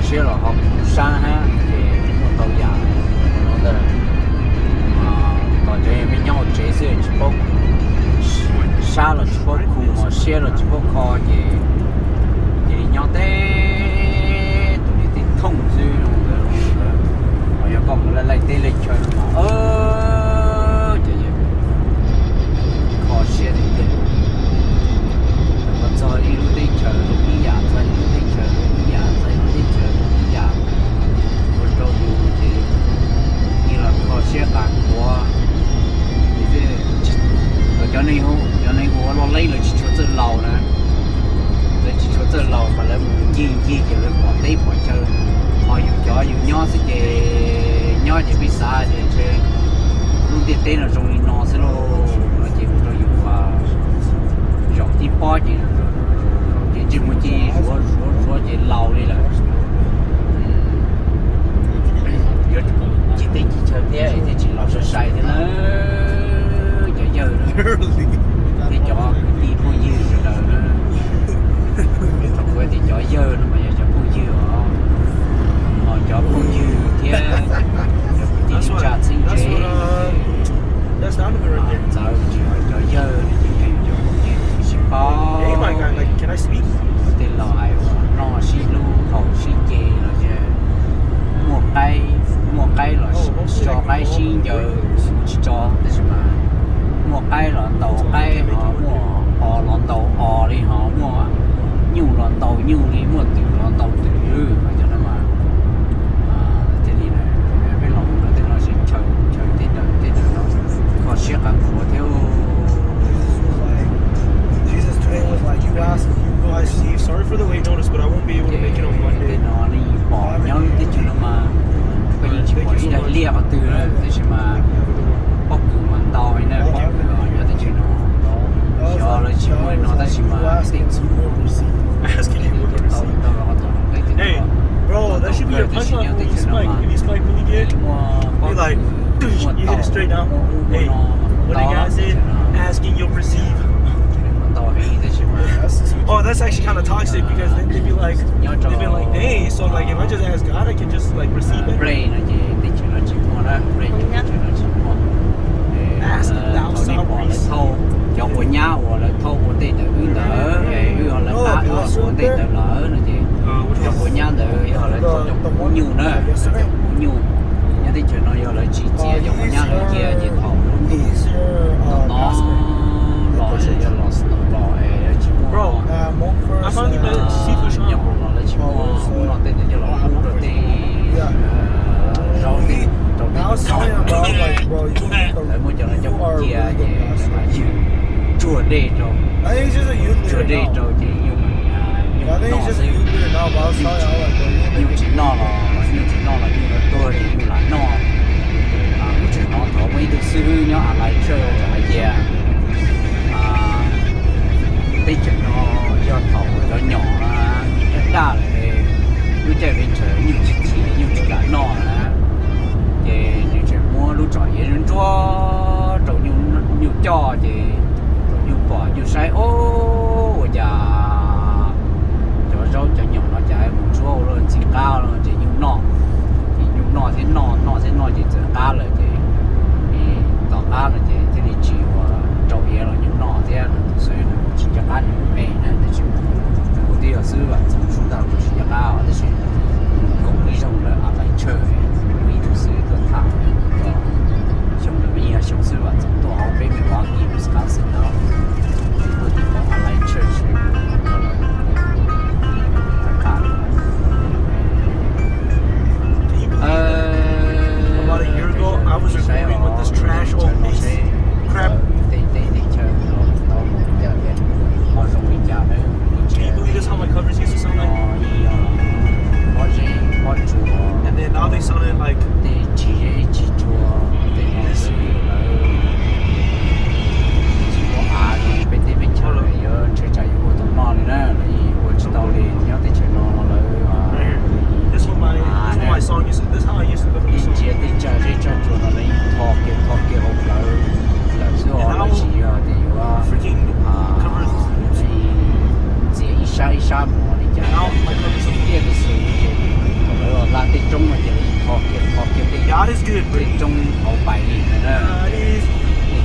siab los ho khu sab hab ces muaj tau yam no ntag. Tos cov me nyob hauv tsev xwb tsis paub, sab los tsis paub khu, siab los tsis paub kho ces cia li nyob teb tus niag teb thooj xwb. Ho yog koj mus laij laij teb laij chaw mas cov yawg kho siab tiag tiag. Koj txog ib lub teb chaws zoo ib yam, txog ib lub teb chaws zoo ib yam, txog ib lub teb chaws zoo ib yam, ua rau yus ces yeej los kho siab qas khuav. Cov neeg, cov neeg ua loj leeb lawv tsis tshua txawj laus na, lawv tsis tshua txawj laus mas lawv mus ncig ncig ces lawv pom teb pom chaw. Ho yus cov yus nyob xwb ces nyob ces peb xav ces ntshe lub ntiaj teb no zoo li no xwb lauj, no ces ua rau yus zaum tib pob ces, ces ntsej muag cia zuav zuav zuav ces laus li lawm. Yuav cig teb cig chaw thiab thiaj tsis los sai sai thiab na. Cov yawg na, thiab cov kwv tij phooj ywg sawv daws na, rau kuv tias cov yawg no mas yog cov phooj ywg os, cov phooj ywg thiab cov kwv tij neej tsa txheeb ze, txawv tsis yog cov yawg no ces yeej yog cov phooj ywg sib paub. Tej laus hais uas noj sib hlub haus sib ce los ces muaj qaib, muaj qaib los tso qaib sib ncaws tsis tso, tab sis mas muaj qaib los ntaus qaib, muaj os los ntaus os li, ho muaj nyuj los ntaus nyuj li, muaj twm los ntaus twm li. Mas cov no mas thiaj li peb los mus rau tej no sib chaw chaw tej dawm tej dawm no kho siab qas khuav thiab. Sorry for the late notice, but I won't be able to make it on Monday. Tej no nej pom nyob lub teb chaws no mas koj yeej tsis pom ib daim liaj qhov twg na, tab sis mas pob kws mas ntau li na, pob kws nyob teb chaws no. Xyov lawv tsis muaj li no tab sis mas tej txhua tau tau los tau qhov qeb tej no. Tau tau kawg tab sis nyob teb chaws no mas muaj pob kws, muaj taum, muaj ub muaj no mas muaj tau teb chaws no. Muaj tau heev tab sis mas nyob rau nplej no ces teb chaws no tsis muaj na, nplej ces teb chaws no tsis muaj. Thaum nej pom lawv thauj, cov quav nyab uas lawv thauj ua tej ntawd wb ntawd, wb ho lawv qab ua ua tej ntawd lawm no ces cov quav nyab ntawd yog lawv thauj cov kub nyuj na, cov kub nyuj. Nyob teb chaws no yog lawv tsis txiav cov quav nyab ntawd cia ces thaum lub ntuj no los yog los snow los es lawv tsis muaj nyom los lawv tsis muaj ub no tej ntawd coj los ub rau tej zaub tej rau tej thaum lawv muab cov no coj mus cia ces ywg tsuag dej rau, tsuag dej rau ces nyuj, nyuj noj xwb. Nyuj tsis noj los, nyuj tsis noj los nyuj yuav tuag ces nyuj lam noj. Kuv tseem hnov thaum muaj ib tug xib hwb nyob Alabama tseem hais tias teb chaws no yog thaum cov nyom daj daj lawm, lub caij winter nyuj tsis chim nyuj tsis kam noj na, ces nws tseem muab lub tsom iav ntsuab rau nyuj coj ces thaum nyuj pom nyuj saib, o, ua cas cov zaub cov nyom no cas mus ntsuab ua luaj ntxim qab no ces nyuj noj. Ces nyuj noj thiab noj noj thiab noj ces txawm qab lawm ces tom qab no ces thiaj li tsis ua rau iav los nyuj noj thiab, tus xwb nws tsis nco qab nws lub me na, tab sis kuv twb yog xwb Tej roob hauv pais li ntawd na, nej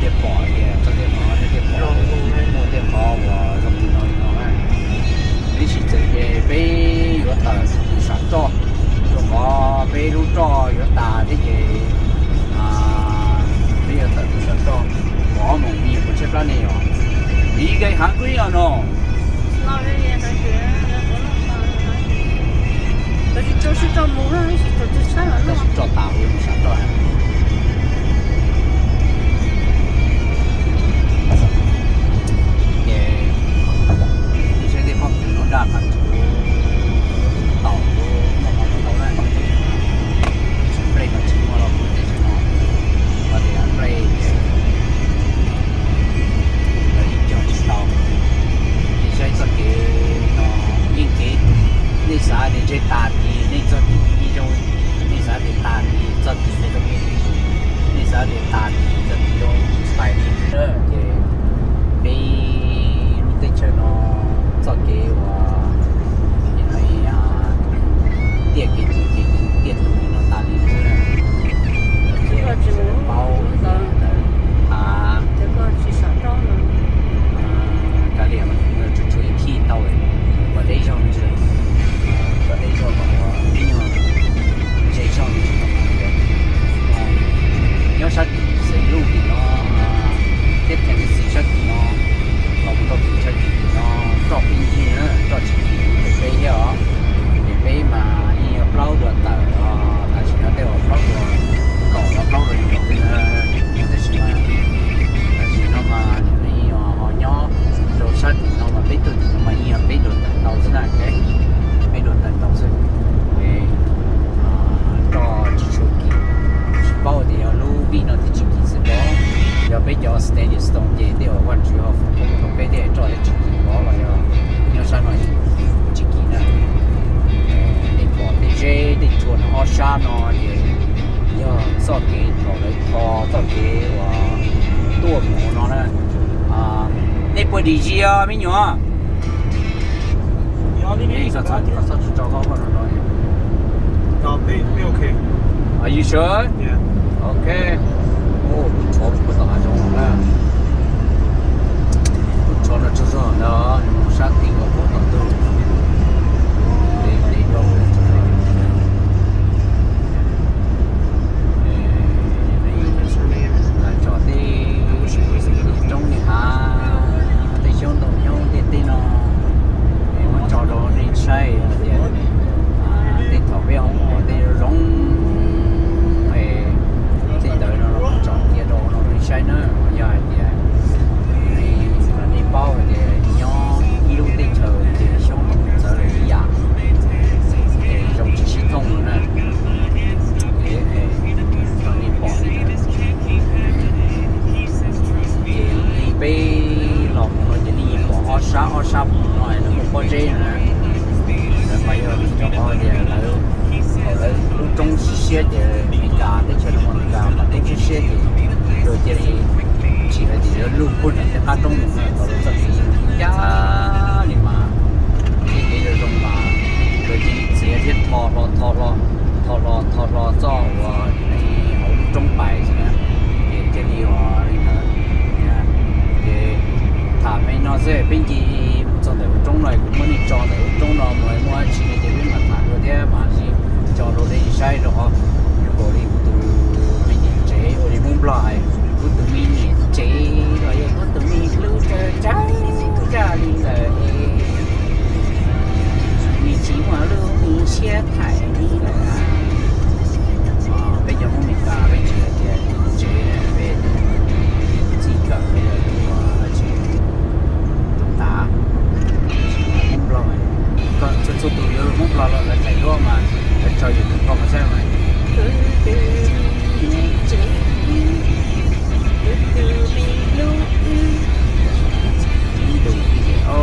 thiaj pom tias txog tej qhov nej thiaj pom muaj tej qhov uas zoo li no li no na. Tab sis txawm ces peb yuav tawm tus sam roj, rau qhov peb lub roj yuav tas thiab ces peb yuav tawm tus sam roj. Pov mus me nyuam puas tshaib plab ne yom? Are you guys hungry or no? Roj tas ua mus sam roj. Ces saib tej pob kws no daj qas tsuav taum muaj qhov muaj tau na. Nplej mas tsis muaj los kuv teb chaws no, hos tias nplej ces lawv yeej cog tsis tau. Nej saib txoj kev no yeej kev, nej xav tias ntshe tas tid nej txog tid zoo, nej xav tias tas tid txog tid zoo, nej xav tias tas tid txog tid zoo, pais li na. Ces peb lub teb chaws no txoj kev uas tiaj kev tus kev tus tiaj tus li no tas li xwb. Ces paub tias lawv hav kav liam, tsuas tshuav ib khij tau, kom deb zog ntsis, kom deb zog kom ib nyuag ze zog ntsis. Nyob sab tim Xeev Luj tim no thiab Tennessee sab tim no los mus rau tim sab tim no roj pheej yig na, roj tsis kim li peb thiab os. Ces peb mas yeej yog plaub dua tawm os, tam sim no tej uas plaub dua kaum los plaub dua yim los xwb na. Tab sis mas tam sim no mas yeej yog ho nyob rau sab tim no mas peb tuaj tim no mas yeej yog peb dua tawm ntau xwb na, peb dua tawm ntau xwb. Roj tsis tshua kim, tsis paub tias yog lub vij no thiaj tsis kim xwb los yog peb cov standing stone ces tej uas Vajtswv ho foom koob rau peb tej roj thiaj tsis kim los los yog nyob sab no tsis kim na. Nej pom tej zeb tej tsua no ob sab no ces yog txoj kev thaum lawv tho txoj kev uas tuaj mus no na. Nej puas dim zis me nyuam? Txhob tso koj no no. Are you sure? Ok. Lub tsho puag tom hav zoov na. Lub tsho no tsaug zog ntawd, nws mus sab tid los puag tom ntug. Teb teb dau tsaug zog. Tsom tej roob li hav, tej xyoob ntoo nyob tej teb no, es muab tso rau nej saib hais tias tej thaum peb ua tej zoo zoo, tej ntawd no los tsom cia rau no nej saib na. Yog hais tias nej paub hais tias nyob ib lub teb chaws ces xyoob ntoo txawv lawm ib yam, es zoo tsis sib thooj lawm na. Rau nej pom li ntawd. Ces nej peb los mus no ces nej yeej pom ob sab ob sab mus no lawv muaj pob zeb no na. Lawv mas yog cov qhov tias lawv, thaum lawv lub roob siab siab ces Amelikas teb chaws no Amelikas mas roob siab siab ces luag cia li tsis hais tias yuav lug puag nram tej qab roob mus na, thaum lawv txoj kev ncaj li mas tej kev zoo zoo mas luag cia li txiav thiab tho hlo tho hlo tho hlo tho hlo txoj uas hauv lub roob pais xwb na. Ces cia li ua li ntawd. Ces tham me no xwb, peb nce mus txog ntawm lub roob no kuv muab nej tso ntawm lub roob no mus muaj dab tsi no ces peb mam tham dua thiab mam li tso rau nej saib rau qhov zoo nkaus li kuv tus me niam tsev ua li Hmoob Nplog hais, kuv tus me niam tsev los yog kuv tus me hlub tsawg tsawg zaj li lawm es nws tsis muaj lub me siab tham li lawm. Peb cov Hmoob Meskas peb tsis hais tias tsev, peb txij kawm los yog tus dab tsi, tus tav, Hmoob Nplog, koj txhua txhua tus yuav Hmoob Nplog los lawv txais duab mas lawv tso yus tus koj mas saib mas, kuv tus me niam tsev, kuv tus me hlub wb, ib ntus ces o